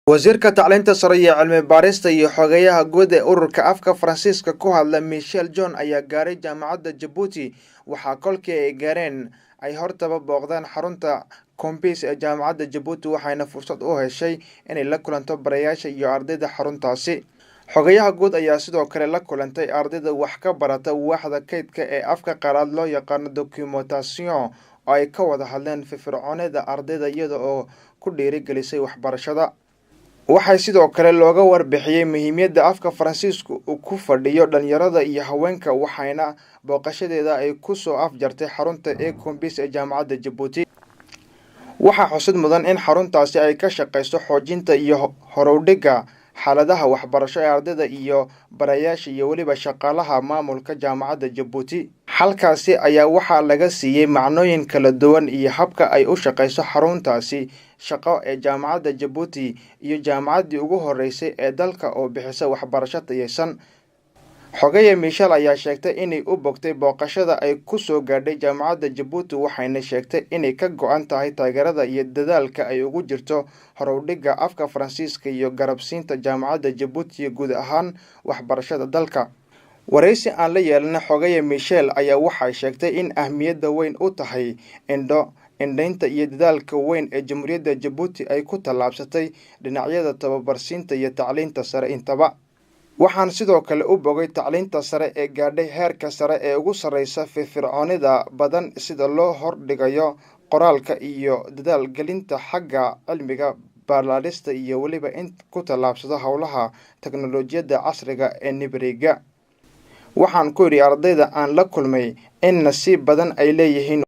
Wasiirka tacliinta sare iyo cilmi baarista iyo xogeyaha guud ee ururka afka Faransiiska ku hadla Michel John ayaa gaaray jaamacadda Jabuuti. Waxaa kolkii ay gaareen ay hortaba booqdeen xarunta campus ee jaamacadda Jabuuti, waxayna fursad u heshay inay la kulanto barayaasha iyo ardayda xaruntaasi. Xogayaha guud ayaa sidoo kale la kulantay ardayda wax ka barata waaxda kaydka ee afka qalaad loo yaqaano documentation, oo ay ka wada hadleen firfircoonida ardayda, iyada oo ku dhiirigelisay waxbarashada. Waxay sidoo kale looga warbixiyey muhiimiyadda afka Faransiisku uu ku fadhiyo dhalinyarada iyo haweenka, waxayna booqashadeeda ay kusoo afjartay xarunta e campus ee jaamacadda Jabuuti. Waxaa xusid mudan in xaruntaasi ay ka shaqeyso xoojinta iyo horowdhigga xaaladaha waxbarasho ee ardayda iyo barayaasha iyo weliba shaqaalaha maamulka jaamacadda Jabuuti. Halkaasi ayaa waxaa laga siiyey macnooyin kala duwan iyo habka ay u shaqeyso xaruntaasi shaqo ee jaamacadda Jabuuti iyo jaamacaddii ugu horeysay ee dalka oo bixisa waxbarasho tayeysan. Xogeye Michel ayaa sheegtay inay u bogtay booqashada ay ku soo gaadhay jaamacadda Jabuuti, waxayna sheegtay inay ka go-an tahay taageerada iyo dadaalka ay ugu jirto horowdhigga afka Faransiiska iyo garabsiinta jaamacadda Jabuuti iyo guud ahaan waxbarashada dalka. Waraysi aan la yeelana xogeye Michel ayaa waxay sheegtay in ahmiyadda weyn u tahay indho indhaynta iyo dadaalka weyn ee jamhuuriyadda Jabuuti ay ku tallaabsatay dhinacyada tababarsiinta iyo tacliinta sare intaba. Waxaan sidoo kale u bogay tacliinta sare ee gaadhay heerka sare ee ugu sarreysa, firfircoonida badan sida loo hordhigayo qoraalka iyo dadaalgelinta xagga cilmiga baadhista iyo weliba in ku tallaabsado howlaha teknolojiyadda casriga ee numérique-ga. Waxaan ku idhi ardayda aan la kulmay in nasiib badan ay leeyihiin.